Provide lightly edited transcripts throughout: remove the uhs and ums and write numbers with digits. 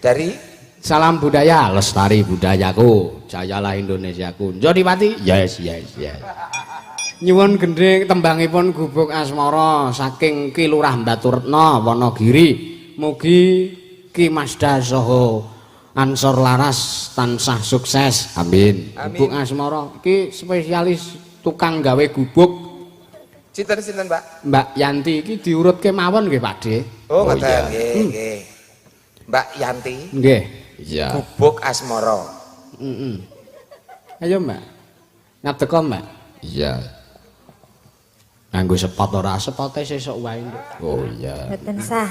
Dari Salam budaya, lestari budayaku, jayalah Indonesiaku. Jodipati, yes yes yes. Nyuwun gendhing tembangipun Gubuk Asmara saking Ki Lurah Baturetna Wonogiri. Mugi Ki Masda saha Ansor Laras tansah sukses. Amin. Amin. Gubuk Asmara iki spesialis tukang gawe gubuk. Sinten-sinten, Pak? Mbak Yanti iki diurutke mawon nggih, Pak De. Oh, ngoten nggih, nggih. Mbak Yanti. Nggih. Iya. Gubuk Asmara. Heeh. Ayo, Mbak. Ngadeka, Mbak. Iya. Nganggo sepot ora, sepote sesuk wae, Nduk. Oh iya. Mboten sah.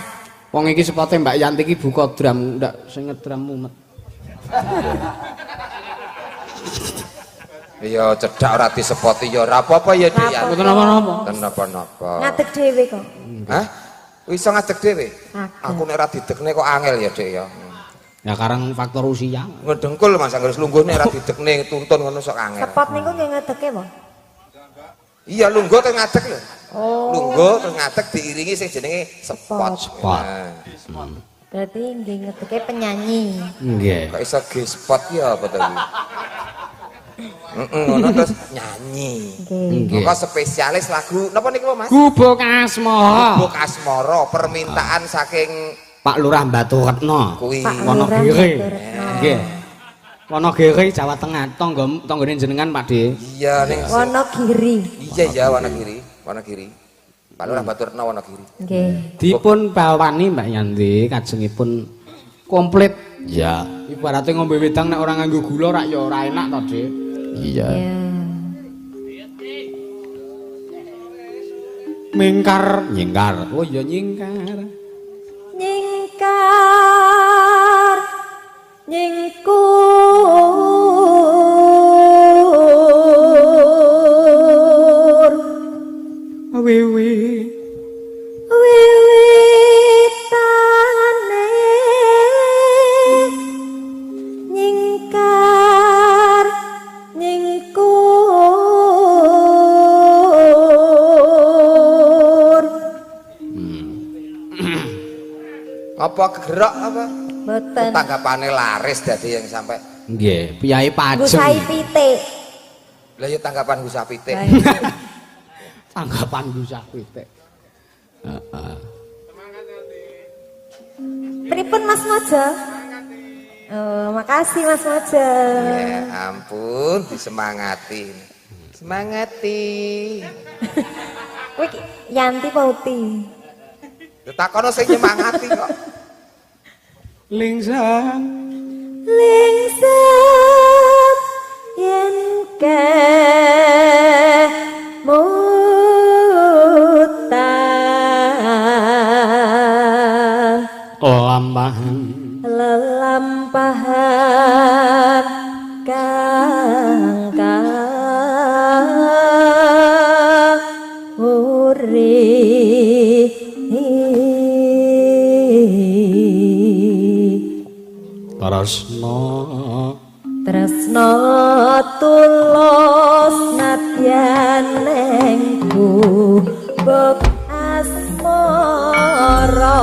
Wong iki sepote Mbak Yanti iki buka drum, ndak sing ngedrum mumet. Iya, cedhak ora disepoti ya ora apa-apa ya, Dik. Ora Mboten napa-napa. Mboten napa-napa. Ngadeg dhewe kok. Hah? Iso ngadeg dhewe? Ngadeg. Aku nek ora didekne kok angel ya, Dik ya. Ya karang faktor usia. Ngedengkul Mas anggere lungguh nek ora didekne tuntun ngono sok angel. Sepot niku nggih ngadege po? Iya, lungguh terus ngadeg lho. Oh. Lungguh terus ngadeg diiringi sing jenenge sepot. Sepot. Nah, Berarti nggih ngedeke penyanyi. Nggih. Kok iso G-spot ya apa to kuwi? Heeh, ngono terus nyanyi. Nggih. Nggih. Monggo spesialis lagu napa niku Mas? Gubuk Asmara. Gubuk Asmara permintaan saking Pak Lurah Baturetna. kuwi. Pak Lurah Wonogiri. Baturetna. Nggih. Wonogiri Jawa Tengah, tangga tanggane jenengan Pak De. Iya ning Wonogiri. Iya ya Wonogiri, Wonogiri. Pak Lurah Baturetna Wonogiri. Nggih. Dipun bawani Mbak Yanti kajengipun komplit. Iya. Ibarate ngombe wedang nek ora nganggo gula rak ya ora enak to, Dik. Iya. Ya. Mingkar, nyingkar. Oh iya nyingkar. Nyingkar nyingkur Wiwi wiwitane nyingkar nyingkur. Apa gerak apa? Mboten. Tanggapane laris dadi yang sampai nggih, piyai pajeng. Ngusai pitik. Lah ya tanggapan Gusah Pitik. Tanggapan Gusah Pitik. Heeh. Pripun Mas Mojo? Oh, makasih Mas Mojo. Ya ampun, disemangati. Semangati. Kuwi Yanti apa Uti? Takono sing nyemangati kok. Lingsam Lingsem yen kemutan lampahan lelampahan kang kauri. Tresna Tresna tulus nadyan ning gubuk asmara.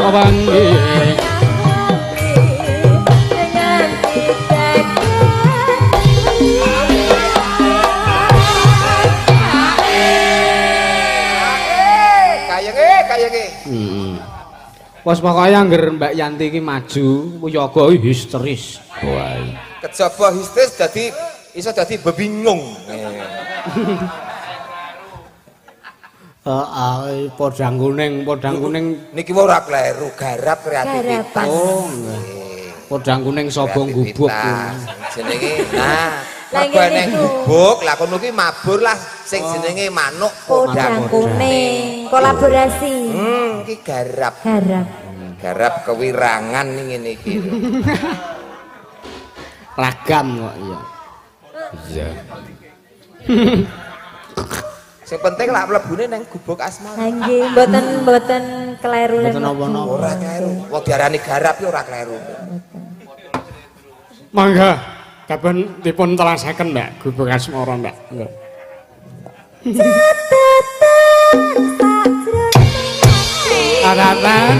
Pepanggih dengan tidak. Kayenge. Wes pokoke angger Mbak Yanti iki maju, yoga histeris. Wah. Kejaba histeris dadi iso dadi bebingung. Heeh, podang kuning, podang kuning niki ora kleru, garap kreativitas. Oh, nggih. Podang kuning sapa gubuk jenenge. Nah, mergo ning gubuk, lah kono ki mabur lah sing jenenge manuk podang kuning, kolaborasi. Iki garap. Garap. Garap kewirangan ning ngene iki. Ragam kok iya. Iya. Sing penting lak mlebune nang gubuk asmara. Ha nggih, mboten kleru. Mboten napa-napa. Ora kleru. Wong diarani garap ya ora kleru. Mangga, kapan dipun telasaken, Mbak, gubuk asmara, Mbak. Mangga. Catatan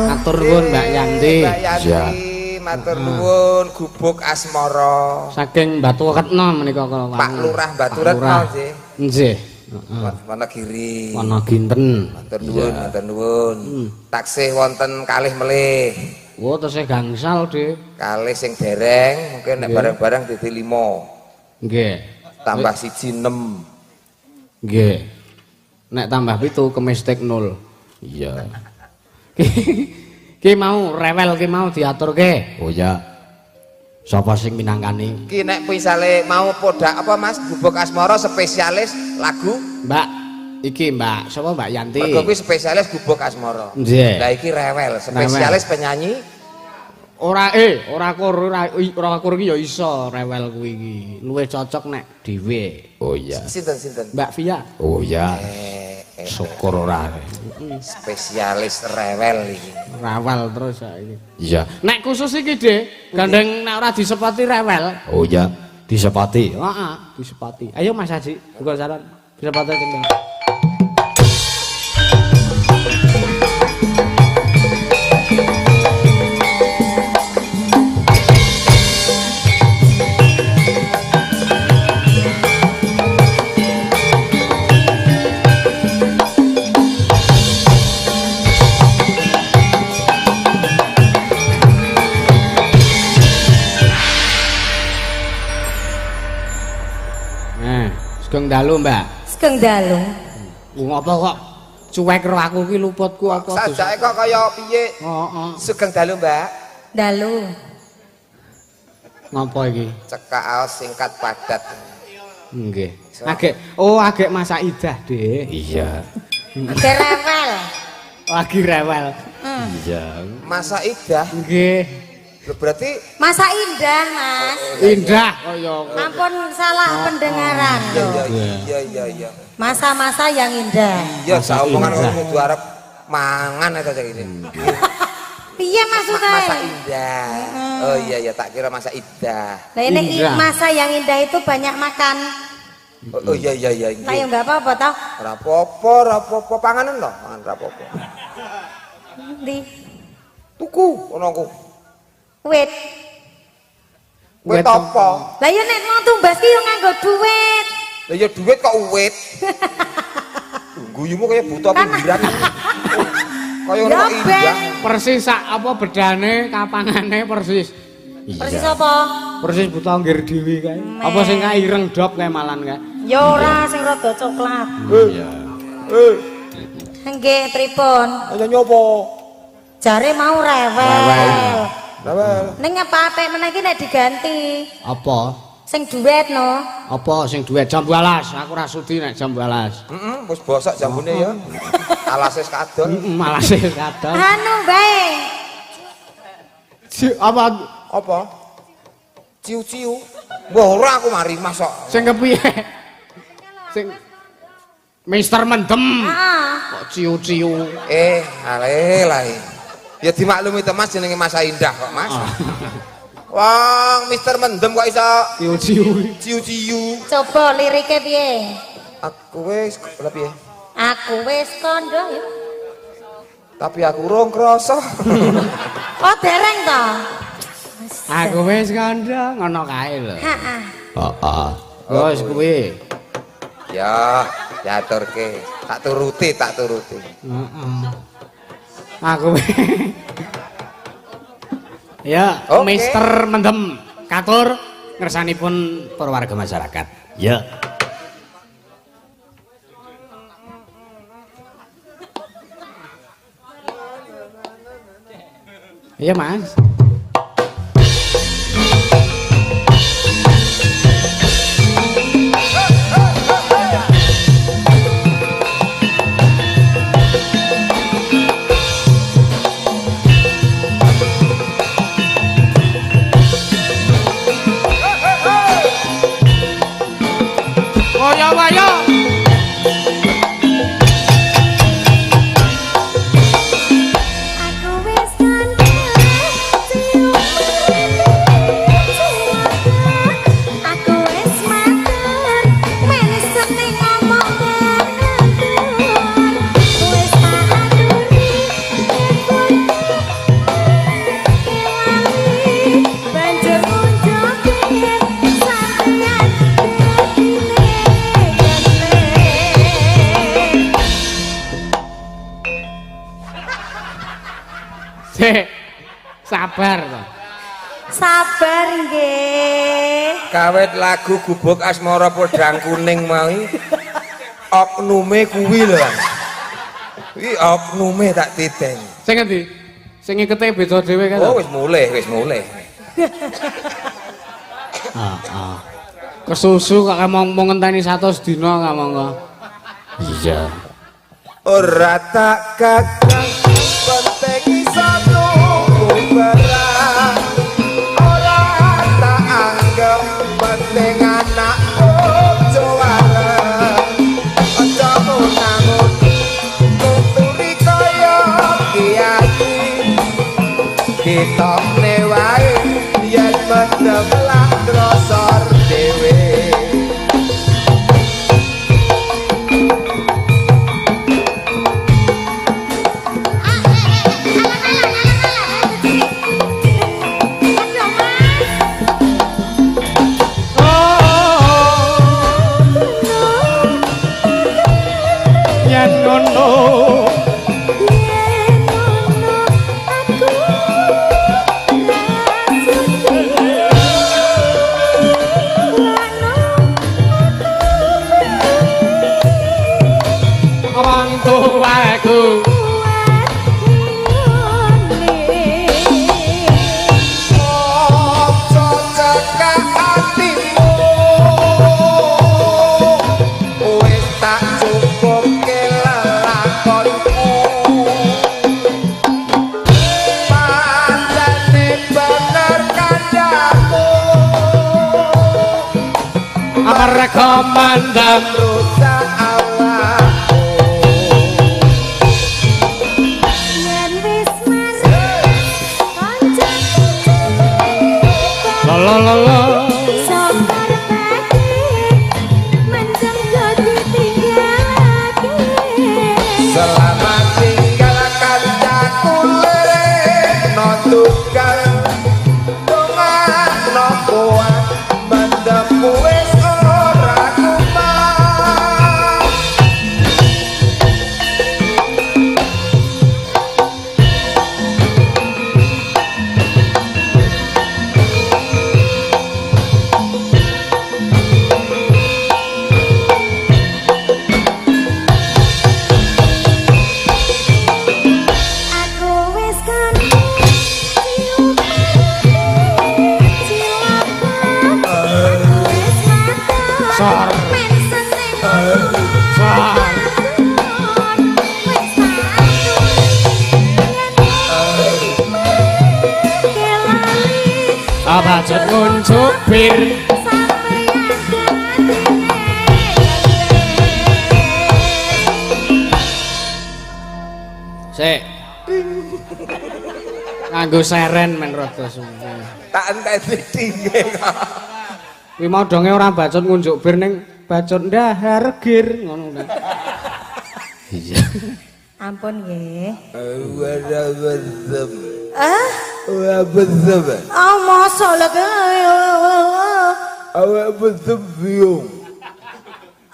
Matur nuwun Mbak Yanti. Mbak Yanti, matur nuwun gubuk asmara. Saking Baturetno menika kala wau. Pak Lurah Baturetno nggih. Nggih. Wonogiri. Wonoginten. Matur nuwun, matur nuwun. Taksih wonten kalih melih. Oh, tesih gangsal, Dik. Kalih sing dereng, mungkin nek bareng-bareng dadi 5. Nggih. Tambah 1 6. Nggih. Nek tambah 7 kemestek 0. Iya. Ki mau rewel ki mau diaturke. Oh ya. Sapa sing minangkani? Ki nek misale mau podak apa Mas Gubuk Asmara spesialis lagu Mbak iki Mbak sapa Mbak Yanti. Mergo kuwi spesialis Gubuk Asmara. Nggih. Lah iki rewel spesialis penyanyi ora ora kur iki ya iso rewel kuwi iki. Luwih cocok nek dhewe. Oh iya. Sinten-sinten? Mbak Via. Oh iya. Syukur ora. Spesialis rewel iki. Rewel terus saiki. Iya. Nek khusus iki, Dik, gandeng nek ora disepati rewel. Oh iya, disepati. Heeh, disepati. Ayo Mas Haji, buka saran. Disepati kendang. Sugeng dalu, Mbak. Sugeng dalu. Ngopo kok cuek karo aku ki luputku apa? Sajake kok kaya piye? Heeh. Sugeng dalu, Mbak. Dalu. Ngopo iki? Cekak aos singkat padat. Nggih. Agek, oh agek masak idah, Dik. Iya. Agek rewel. Lagi rewel. Iya. Masak idah? Nggih. Berarti masa indah, Mas. Indah kaya. Ampun salah pendengaran. Iya iya iya. Masa-masa yang indah. Iya, omongan kok kudu arep mangan eta cek iki. Piye maksudnya? Masa indah. Oh iya iya, tak kira masa indah. Lah ini masa yang indah itu banyak makan. Oh iya iya iya. Lah ya enggak apa-apa toh. Ora apa-apa, ora apa-apa panganan to, pangan ora apa-apa. Ndi? Tuku kono aku. Wit. Wit apa? Lah ya nek wong tumbas ki yo nganggo duit. Lah ya duit kok wit. Guyumu kaya buta pinggiran. Kaya ngono kok indah. Persis sak apa bedane kapangane persis. Persis apa? Persis buta nggir dhewe kae. Apa sing kae ireng dop kae malan kae? Ya ora sing rada coklat. Iya. Nggih, pripun? Ayo nyopo. Jare mau rewel. Rewel. Ning apa apik meneh iki nek diganti. Apa? Sing duet no. Apa sing duet jambu alas? Aku ora sudi nek jambu alas. Heeh, wis bosok jambune ya. Alase wis kadol. Heeh, alase wis kadol. Anu bae. Apa? Apa? Ciu-ciu. Wah, ora aku mari Mas kok. Sing kepiye? Sing Mister Mendem. Heeh. Kok ciu-ciu. Ale lae. Ya dimaklumi to Mas jenenge Mas Indah kok, Mas. Wong Mister Mendem kok iso ciu-ciu. Ciu-ciu. Coba lirike piye? Aku wis lha piye? Aku wis kandha ya. Tapi aku urung krasa. Oh, dereng to? Aku wis kandha ngono kae lho. Heeh. Heeh. Wis kuwi. Ya, diaturke. Tak turuti, tak turuti. Heeh. Aku ya, okay. Mister Mendem katur ngersanipun para warga masyarakat. Ya. Iya, Mas. Sabar to. Sabar nggih. Kawit lagu Gubuk Asmara Podang Kuning mau oknume kuwi lho. Iki oknume tak titeni. Sing ngendi? Sing ngikete beda dhewe kan. Oh wis mulih, wis mulih. Heeh. Kesusu kok mong ngenteni 100 dina kamangka. Iya. Ora tak gagang penting iso tuku barang. Ora tak anggap penting anak bojo wareng. Aja munangun nuturi kaya kiai. Ditokne wae yen mendem lak krasa dhewe. Komandam rusak awakmu yen wis marang kancaku la la la la sabar pati mendem yo ditinggalake selamat tinggal kancaku no tunggal dongakno kuat mendem wis ora kumat. Sor. Men seneng Sor. Wis tak aturi Abacut ngunjuk bir. Sampeyan dadine. Sik. Nganggo seren men rada suwe. Tak enteni tingge kok. Kuwi mau donge ora bacut ngunjuk bir ning bacut ndahar gir ngono ta. Iya. Ampun nggih. Ora bezem. Ah, Ora bezem. ah masa lho. Awak bezem bingung.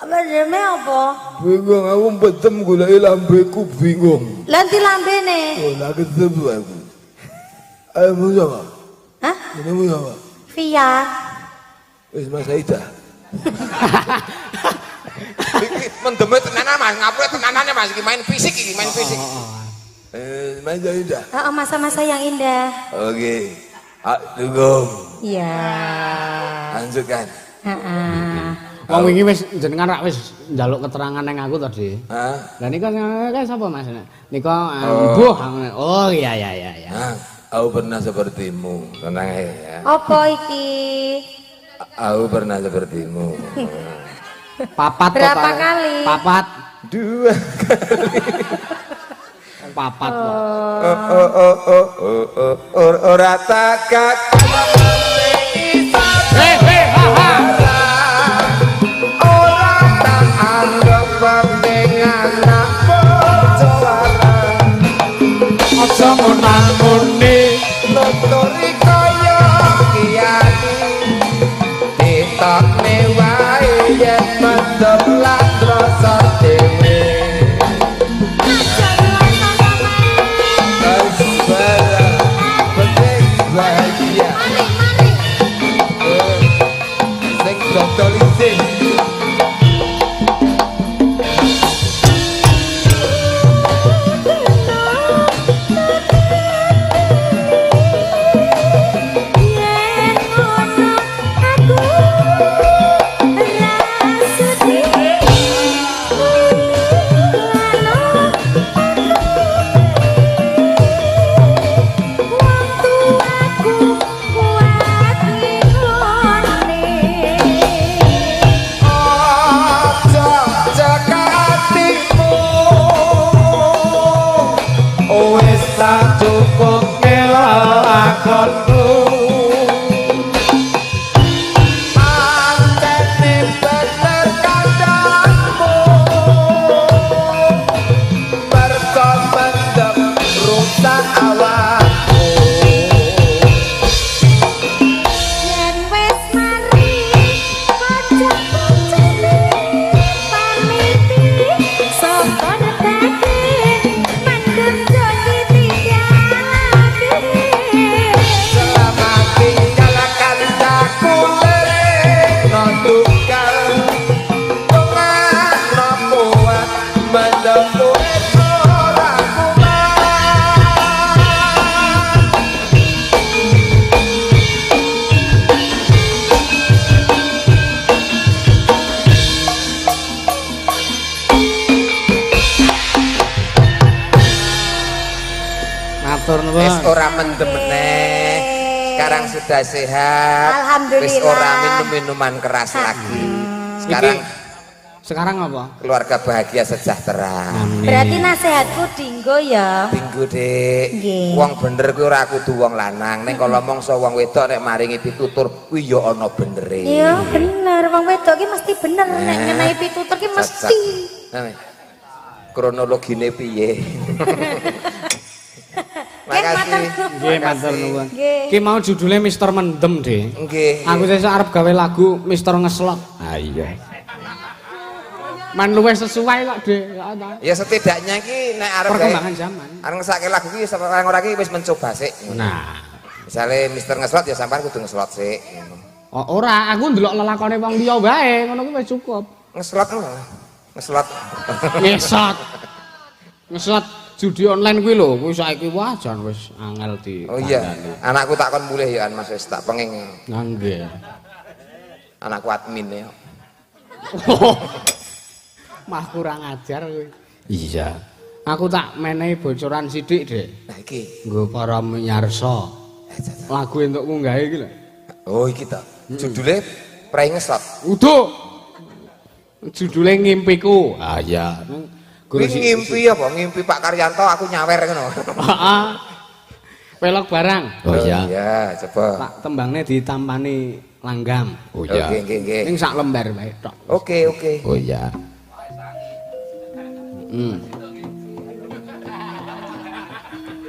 Apa jeme apa? Bingung aku bezem goleki lambeku bingung. Lah ndi lambene? Ora gezem aku. Ayo sapa? Hah? Jenengmu sapa? Via. Wis Mas Aida. Iki mendeme tenanan Mas, ngapure tenanane Mas iki main fisik iki, main fisik. Mas Aida. Oh, masa-masa yang indah. Oke. Ah, dukung. Iya. Lanjutkan. Heeh. Wong wingi wis jenengan rak wis njaluk keterangan nang aku tadi. Hah? Lah nika kae sapa Mas? Nika mbuh. Oh iya iya iya iya. Hah? Aku pernah sepertimu. Tenang ya. Apa iki? Aku pernah sepertimu. Papat Berapa total. kali? Papat. 2 kali. Papat kok. Oh oh oh oh oh oh ora takak. Heh heh ha ha. Ora tak anggap penting anak perjuangan. Aja ngunangune Nuturi kaya kiai. Ditokne wae yen mendem lan rasa dhewe. Penting bahagia. Sing dodol isih. Yen ngono aku ra sedih. Wong tuaku kuat ngingone. Aja cekatimu. Wis tak cukup ngelakonmu. Pancene bener kandhangmu. Mergo mendem rusak awakmu. Yen wis mari kanca-kancane pamiti saka nedake mendem jogi tinggalake. Selama tinggal kancaku lere tunggal tengah kuat mendem wis ora kuat. Matur nuwun. Wis ora mendem meneh. Sekarang sudah sehat. Alhamdulillah. Wis ora minum minuman keras lagi. Sekarang Iki, sekarang apa? keluarga bahagia sejahtera. Amin. Berarti nasihatku dinggo ya. Dinggo, Dik. Nggih. Wong bener kuwi ora kudu wong lanang. Ning kala mangsa wong wedok nek maringi pitutur kuwi ya ana benere. Iya bener, wong wedok ki mesti bener nek ngenai pitutur ki mesti. Nah, kronologine piye? Makasih. Nggih, matur nuwun. Nggih. Ki mau judule Mister Mendem, Dik. Nggih. Aku sesuk arep gawe lagu Mister Ngeslot. Ah iya. Man luwih sesuai kok, Dik. Ya ta. Ya setidaknya ki nek arep gawe Perkembangan zaman. arep ngesake lagu ki orang ora ki wis mencoba sik. Nah, Misale Mister Ngeslot ya sampean kudu ngeslot sik. oh, ora, aku ndelok lelakone wong liya wae, ngono kuwi wis cukup. Ngeslot ngono. Ngeslot. Ngesot. Ngesot judi online kuwi lho, kuwi saiki wah jan wis angel di. Oh iya, anakku tak kon mulih ya Mas wis tak penging. Nggih. Anakku admin ya. Mah kurang ajar kowe. Iya. Aku tak menehi bocoran sithik, Dik. Nah iki nggo para minyarsa. Lagu entukku gawe iki lho. Oh iki ta. Judule Prei Ngesot. Uduh. Judule Ngimpiku. Ah iya. Kuwi ngimpi apa? Ngimpi Pak Karyanto aku nyawer ngono. Heeh. Pelok barang. Oh iya. Iya, coba. Tak tembangne ditampani langgam. Oh iya. Oke, oke, oke. Ning sak lembar wae tok. Oke, oke. Oh iya.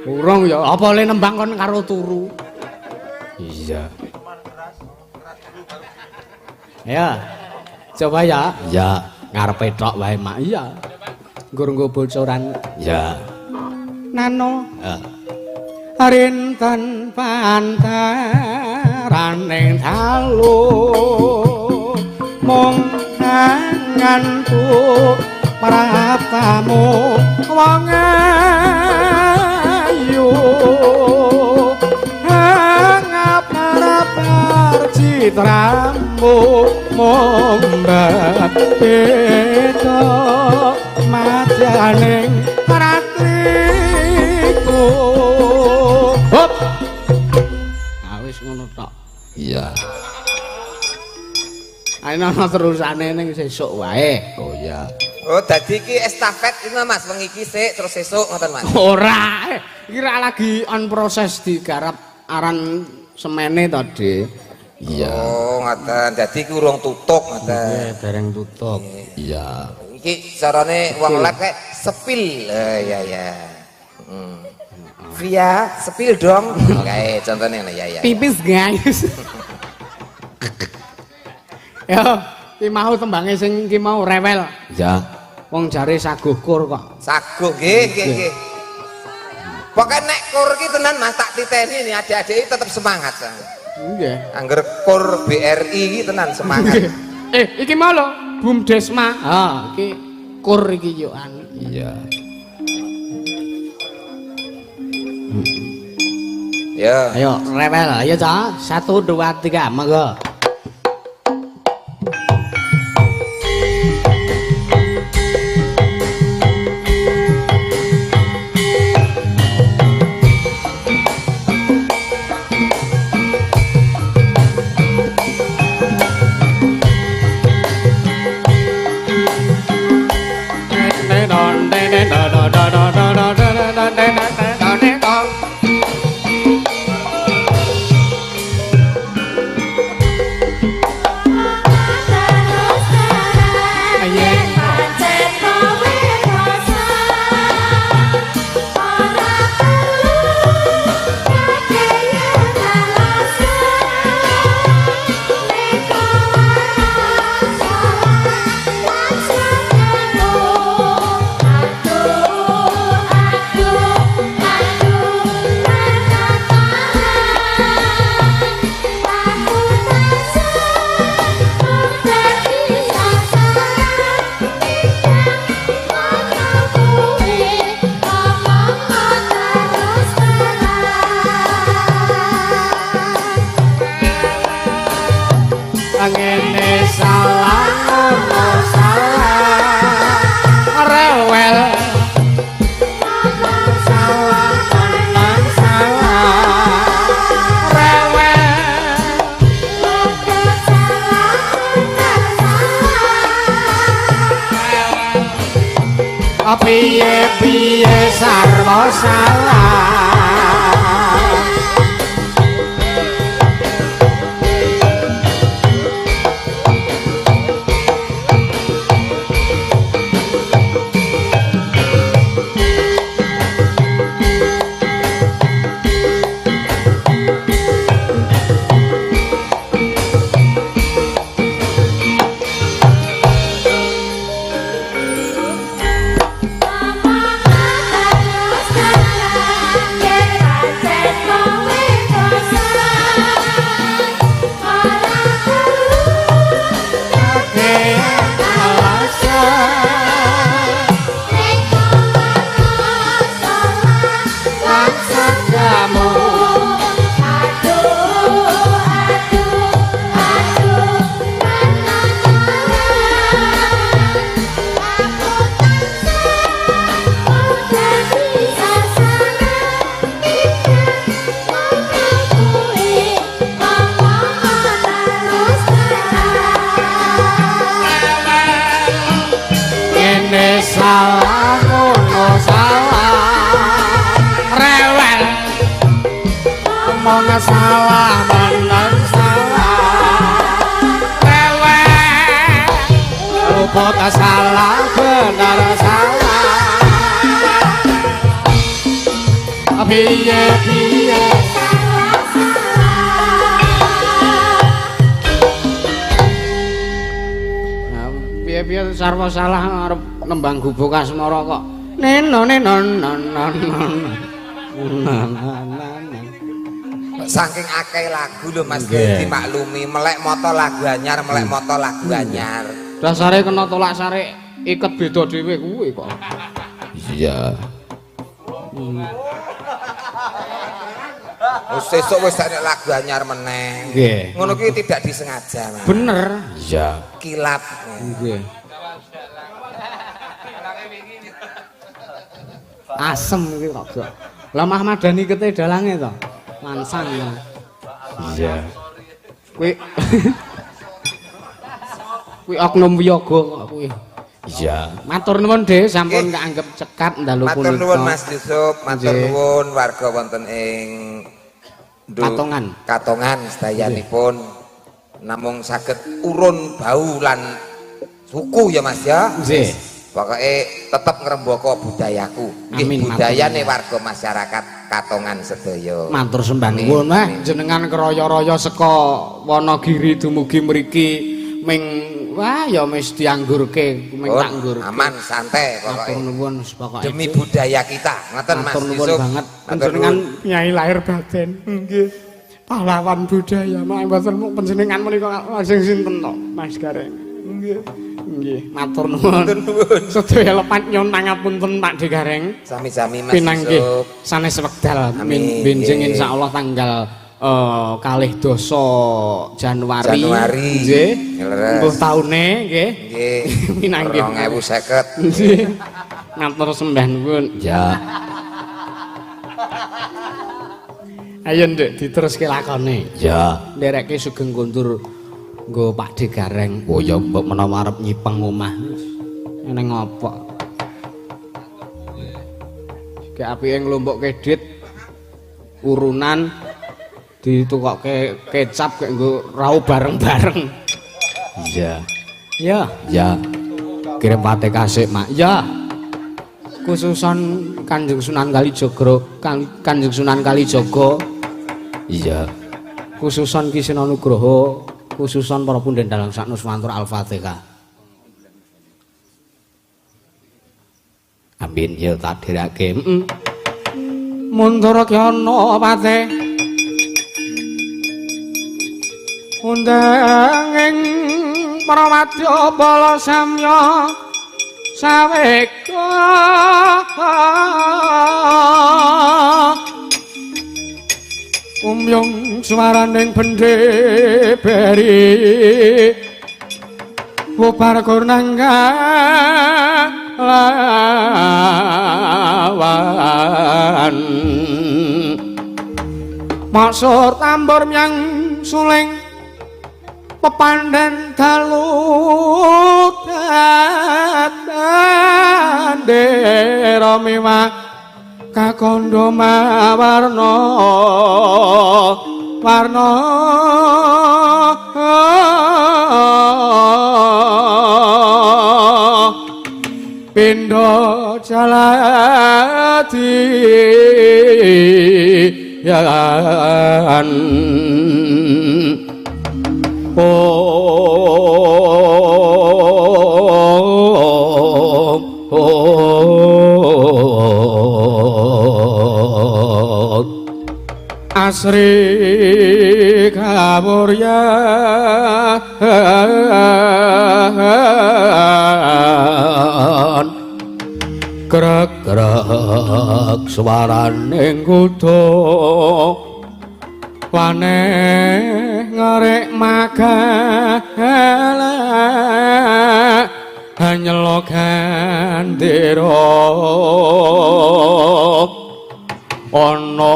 Urung ya, apa le nembang kon karo turu? Iya. Ya. Coba ya. Iya, ngarepe tok wae mak. Iya. Nggo bocoran. Iya. Nano. Heeh. Rinten pantaraning dalu mung anganku praptamu wong ayu angaparapar citramu mung beda madyaning ratriku. Hop. Ah wis ngono tok. Iya. Ayo ana terusane ning sesuk wae. Oh iya. Oh dadi iki estafet iki Mas, wengi iki sik terus sesuk ngoten Mas. Ora, iki ra lagi on proses digarap aran semene to, Dik. Iya. Oh, ngoten. Dadi iki urung tutup ngoten. Nggih, dereng tutup. Iya. Iki carane wong lab kayak sepil. Iya ya. Via sepil dong. Kae contone ngene ya ya. Pipis guys. Yo, iki mau tembange sing iki mau rewel. Iya. Wong jare saguh kur kok. Saguh nggih nggih nggih. Pokoke nek kur iki tenan Mas tak titeni nih adik-adik tetep semangat. Nggih. Angger kur BRI iki tenan semangat. Iki mau lho Bumdesma. Ha, iki kur iki yo an. Iya. Ya. Ayo rewel, ayo ta. 1 2 3, monggo. Ngene salah ngono salah rewel salah tenan salah rewel piye piye sarwa salah. Mama, salah ngono salah rewel omong salah meneng salah rewel luput salah bener salah piye piye piye sarwa salah arep nembang Gubuk Asmara kok neno neno neno neno. Saking akeh lagu lho Mas, dimaklumi melek mata lagu anyar, melek mata lagu anyar. Dasare kena tolak sarik iket beda dhewe kuwi kok. Iya. Wis sesuk wis nek lagu anyar meneh. Ngono kuwi tidak disengaja, Mas. Bener. Iya. Kilap. Nggih. Asem iki kok. Lah Mah Madani kete dalange to. Lansang ya. Iya. Kuwi kuwi oknum wiyaga kok kuwi. Iya. Matur nuwun Dik, sampun kaanggep cekap dalu punika. Matur nuwun Mas Yusuf, matur nuwun warga wonten ing Katongan. Katongan sedayanipun namung saged urun bau lan suku ya Mas ya. Nggih. Pokoke tetep ngrembaka budayaku. Nggih budayane warga masyarakat Katongan sedaya. Matur sembah nuwun meh jenengan kraya-raya saka Wonogiri dumugi mriki ming wah ya wis dianggurke ming tak nggurke. Aman santai pokoke. Matur nuwun pokoke. Demi budaya kita. Ngoten Mas Matur nuwun banget. Panjenengan nyai lahir batin. Nggih. Pahlawan budaya. Mak mboten mung panjenengan menika sing sinten to Mas Gareng. Nggih. Nggih, matur nuwun. Sedaya lepat nyuwun pangapunten Pak De Gareng. Sami-sami Mas. Pinanggih sanes wekdal benjing insyaallah tanggal 22 Januari. Nggih. Mbuh taune nggih. Nggih. Pinanggih 2050. Nggih. Matur sembah nuwun. Ya. Ayo Nduk diteruske lakone. Ya. Nderekke sugeng kondur nggo Pak De Gareng. Oh ya mbok menawa arep nyipeng omah. Eneng apa? Gek apike nglombokke dit urunan ditukokke kecap gek nggo raup bareng-bareng. Iya. Ya. Ya. Kirim Fatihah sik, Mak. Ya. Khususon Kanjeng Sunan Kalijaga, Kanjeng Sunan Kalijaga. Iya. Khususon Ki Seno Nugroho, khususon para punden dalang saknuswantura Al-Fatihah. Amin ya tak dirake. Mundur kyana pate. Undang ing prawadya bala samya saweka umyung swaraning bendhe beri bubar kurnangga lawan maksur tambur myang suling pepandhen dalu dandera miwah kakondo mawarna warna pindha jaladi yan Asri kawuryan krek-krek swaraning kuda waneh ngerik magala nyelo gandera ana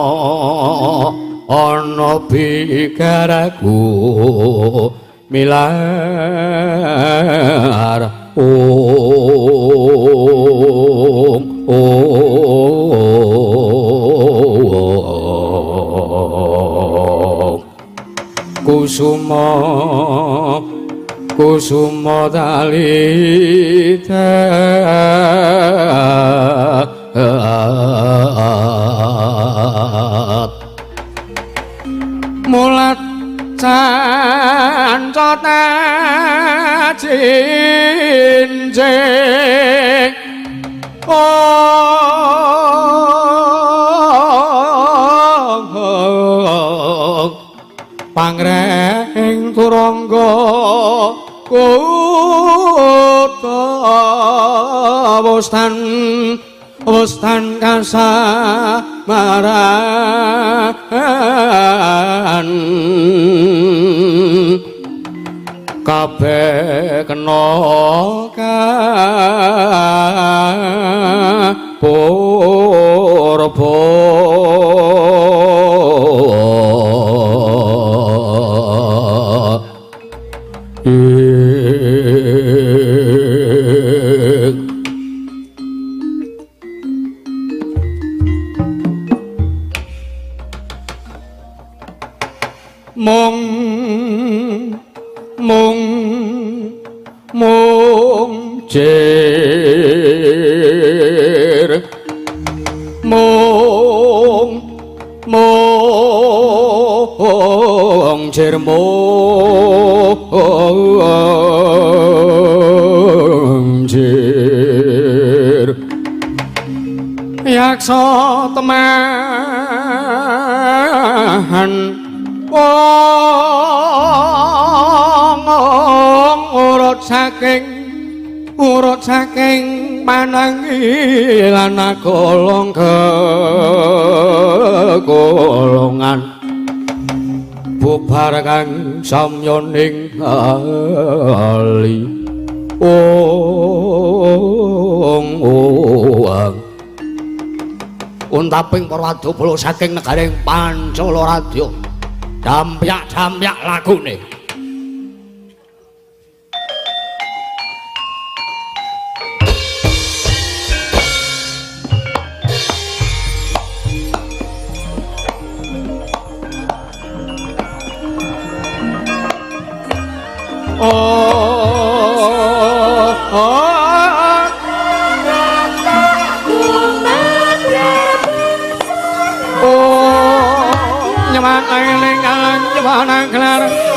ana bikaraku milar. Oh. Kusuma talita mulat cancota cincing oh pangreng turangga kutha wostan wostan kasamaran kabeh kena kapurba. Mong mong mong jer mong mong jer mong jer yaksa teman wong urut saking panangi lan golong kegolongan bubar kang samya ning ali ong ong untaping parwadya saking negaring Pancala Radya dampyak-dampyak lagune. Oh, oh, oh, nyaman eling nyaman kelar